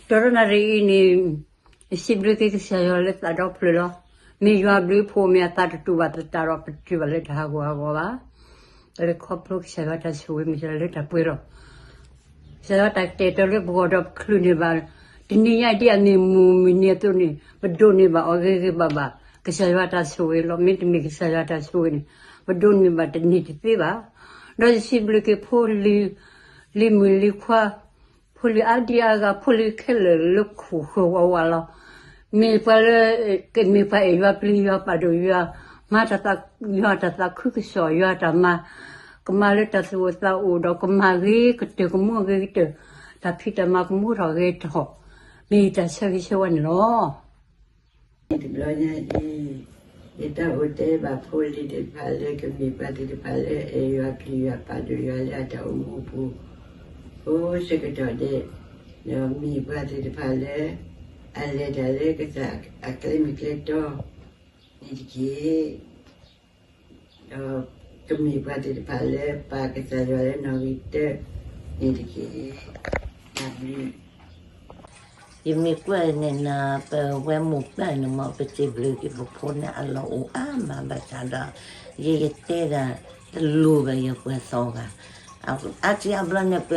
တရီနၣ်ရံၣ်အံၤန့ၣ် ယစံးဘျုးက့ၤကစၢ်ယွၤလၢသးဒီဖျၢၣ်လီၤ. မ့ၢ်ယွၤဘျုးဖှိၣ်မ့ၢ်အသးတတူာ်ဘၣ်သတးဒီး ပတတုၤဘၣ်လၢတၢ်ဟးဂူာ်ဟးဂီၤဘၣ်. လၢခီဖျိကစၢ်ယွၤတၢ်ဆိၣ်ဂ့ၤမ့ၢ်တၢ်လၢတၢ်ပှဲၤလီၤ. ကစၢ်ယွၤတၢ်ကတဲာ်ကတီၤလၢပဂီၢ်ဒီးပချုးန့ၢ်ဘၣ်, တနံၤညါဒ်အမ့ၢ်မုၢ်မုၢ်နံၤအသိးန့ၣ် ပဒိးန့ၢ်ဘၣ်အီၤဂ့ၤဂ့ၤဘၣ်ဘၣ်. ကစၢ်ယွၤတၢ်ဆိၣ်ဂ့ၤလီၤ. မ့တမ့ၢ်ကစၢ်ယွၤတၢ်ဆိၣ်ဂ့ၤန့ၣ် ပဒိးန့ၢ်ဘၣ်တန့ၢ်တသ့ဘၣ်. ဒီးယစံးဘျုးက့ၤဖိလံၤ, လံၤမုၣ်လံၤခွါ, ဖိလံၤအါဒံအါဂၤ ဖိလံၤခဲလၢာ်လၢခိၣ်ဃၢၤဝးဝးလီၤ. မ့ၢ်ပှၤလၢ ကမ့ၢ်ပှၤအဲၣ်ယွၤပျံၤယွၤပာ်ဒိၣ်ယွၤ, မၤတၢ်သး, ယွၤတၢ်သးခုကစီၣ် ယွၤတၢ်မၤ, ကမၤလၢတၢ်သူၣ်အိၣ်သးအိၣ်ဒီး ကမၤဂ့ၤကတၢၢ်ကမူဂ့ၤကတၢၢ်, တၢ်ဖံးတၢ်မၤကမူထီၣ်ဂ့ၤထီၣ်, မ့ၢ်ယတၢ်ဆၢဂ့ၤဆၢဝါန့ၣ်လီၤ. တဘျီညါအံၤ, ယတၢ်အိၣ်တဲဘၣ်ဖိလံၤသ့ၣ်တဖၣ်လၢ ကမ့ၢ်ပှၤသ့ၣ်တဖၣ်လၢ အဲၣ်ယွၤပျံၤယွၤပာ်ဒိၣ်ယွၤလၢအတၢ်အိၣ်မူအပူၤ, အိၣ်ဆၢကတီၢ်ဒဲး, ဒီးမ့ၢ်ပှၤသ့ၣ်တဖၣ်လၢ အလဲၤတၢ်လၢကစၢ်အကျဲမုၢ်ကျဲတီ န့ၣ်တက့ၢ်. ဒီးကမ့ၢ်ပှၤသ့ၣ်တဖၣ်လၢ ပာ်ကစၢ်ယွၤလၢနီၣ်ဂံၢ်တၢ န့ၣ်တက့ၢ်. တၢ်ဘျုး ယမ့ၢ်ကွၢ်န့ၣ်နၤ ပဝဲမိၢ်ပၢ်န့ၣ်မ့ၢ် ပစံးဘျုးက့ၤပဖိန့ၣ် အလီၢ်အိၣ်အါမးဘၣ်ဆၣ်ဒီး ယယတဲဒၣ်တလိၤဘၣ်ယပှဲၤသီဂၤ, အါထံအါဘျီန့ၣ် ပ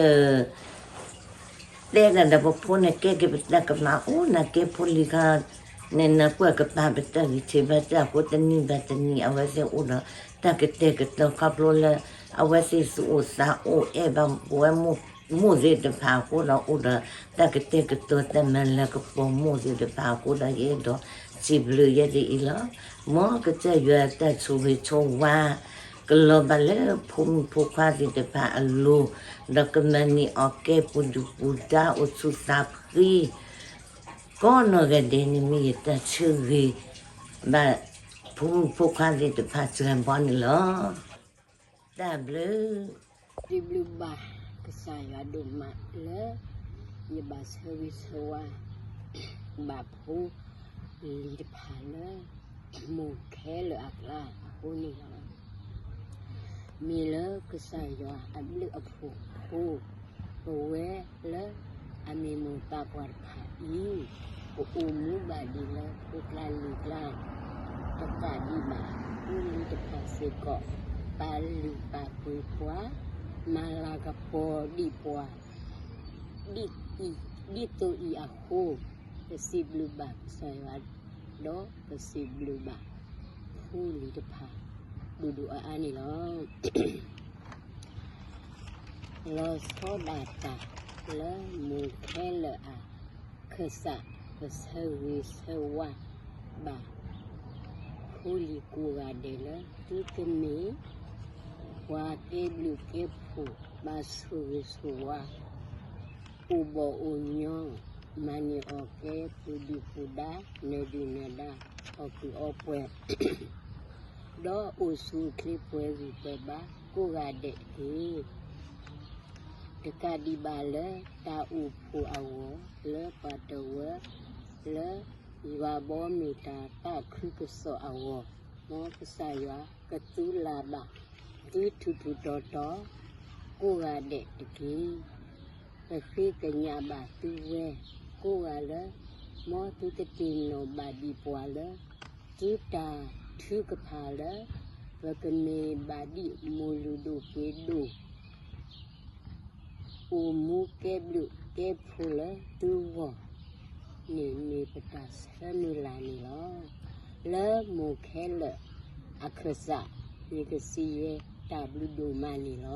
တဲဒၣ်ဒီးပဖိန့ၣ် ကဲက့ၤပတၢ်ကမၣ်အိၣ် နၤကဲဖိလံၤခါ န့ၣ်နကွၢ်ကပၤပတၢ်ဂံၢ်ဆံးဘါစၢ်အဃိ တနံၤဘၣ်တနံၤ အဝဲသ့ၣ်အိၣ်ဒီး တၢ်ကတဲာ်ကတီၤခီဖျိလၢ အဝဲသ့ၣ်သူၣ်အိၣ်သးအိၣ်အဲၣ်ဘၣ်ပဝဲ မိၢ်သ့ၣ်တဖၣ်အဃိဒီး အိၣ်ဒီးတၢ်ကတဲာ်ကတီၤတၢ်မၤလၤကပီၤမိၢ်သ့ၣ်တဖၣ်အဃိဒီး ယအဲၣ်ဒိးစံးဘျုးယဲဒ်အံၤလီၤ. မ်ကစၢ်ယွၤတၢ်ဆိၣ်ဂ့ၤဆိၣ်ဝါ ကလီၤဘၣ်လၢဖိမုၣ်ဖိခွါသ့ၣ်တဖၣ်အလိၤ, ဒီးကမၤန့ၢ်အီၤကဲပူၤဒုၣ်ပူၤဒါအိၣ်ဆူၣ်သးဖှံ ကိးနီၢ်ဂၤဒဲးန့ၣ် မ့ၢ်ယတၢ်ဆၢဂ့ၤဘၣ် ဖိမုၣ်ဖိခွါသ့ၣ်တဖၣ်စှၤဘီန့ၣ်လီၤ. တၢ်ဘျုး စံးဘျုးဘၣ်ကစၢ်ယွၤဒိၣ်မးလၢ ယဘၣ်ဆၢဂ့ၤဆၢဝါ ဘၣ်ဖိလံၤတဖၣ်လၢ မိၢ်ခဲလၢာ်အကျါအဃိန့ၣ်လီၤ. မ့ၢ်လၢကစၢ်ယွၤအဘျုးအဖှိၣ်အဃိ ပဝဲလၢအမ့ၢ်မိၢ်ပၢ်ပှၢ်တဖၣ်အံၤ ပအိၣ်မူဘၣ်ဒံးလၢဖိကျါလံၤကျါ တကးဒံးဘၣ် ဖိလံၤတဖၣ်စ့ၢ်ကီး ပာ်လုၢ်ပာ်ပှ့ၤပှၤ မၤလၤကပီၤဒံးပှၤ ဒ်သိးအံၤအဃိ ပစံးဘျုးဘၣ်ကစၢ်ယွၤ ဒီးပစံးဘျုးဘၣ် ဖိလံၤတဖၣ် ဒိၣ်ဒိၣ်အါအါန့ၣ်လီၤ. လီၤဆီဒၣ်တၢ်လၢမိၢ်ခဲလၢာ်အခၢၣ်စး ပဆၢဂ့ၤဆၢဝါဘၣ် ဖိလံၤကိးဂၤဒဲးလၢ သုတမ့ၢ် ပှၤကဲဘျုးကဲဖှိၣ် ဘၣ်ဆိၣ်ဂ့ၤဆိၣ်ဝါ အိၣ်ဘီၣ်အိၣ်ညီ မၤန့ၢ်အီၣ်ကဲပူၤဒုၣ်ပူၤဒါ နၢၤဒုၣ်နၢၤဒါ အီၣ်ကုၢ်အီပှဲၤ ဒီးအိၣ်ဆူၣ်အိၣ်ချ့ပှဲၤဂံၢ်ပှဲၤဘါ ကိးဂၤဒဲးတက့ၢ်. တကးဒံးဘၣ်လၢတၢ်အိၣ်ဖှိၣ်အဂီၢ် လၢပှၤတဝၢ လၢယွၤဘီမုၢ်တၢ်သးခုကစီၣ်အဂီၢ် မ်ကစၢ်ယွၤကသူလၢ်ဘၣ် သုထူးထူးတီၤတီၤ ကိးဂၤဒဲးတက့ၢ်. ပဃ့ကညးဘၣ်သုဝဲ ကိးဂၤလၢ မ်သုကတ့ၢ်နီၣ်ဘၣ်ဒံးပှၤလၢ သုတၢ်ထုကဖၣ်လၢ ပကမ့ၢ်ဘၣ်ဒံးမိၢ်လုၢ်ဒိၣ်ပှ့ၤဒိၣ် အိၣ်မူကဲဘျုးကဲဖှိၣ်လၢသုဂီၢ်န့ၣ် မ့ၢ်ပတၢ်ဆၢမုၢ်လၢ်န့ၣ်လီၤ. လၢမိၢ်ခဲလၢာ်အခၢၣ်စး ယကစံးယဲတၢ်ဘျုးဒိၣ်မးန့ၣ်လီၤ.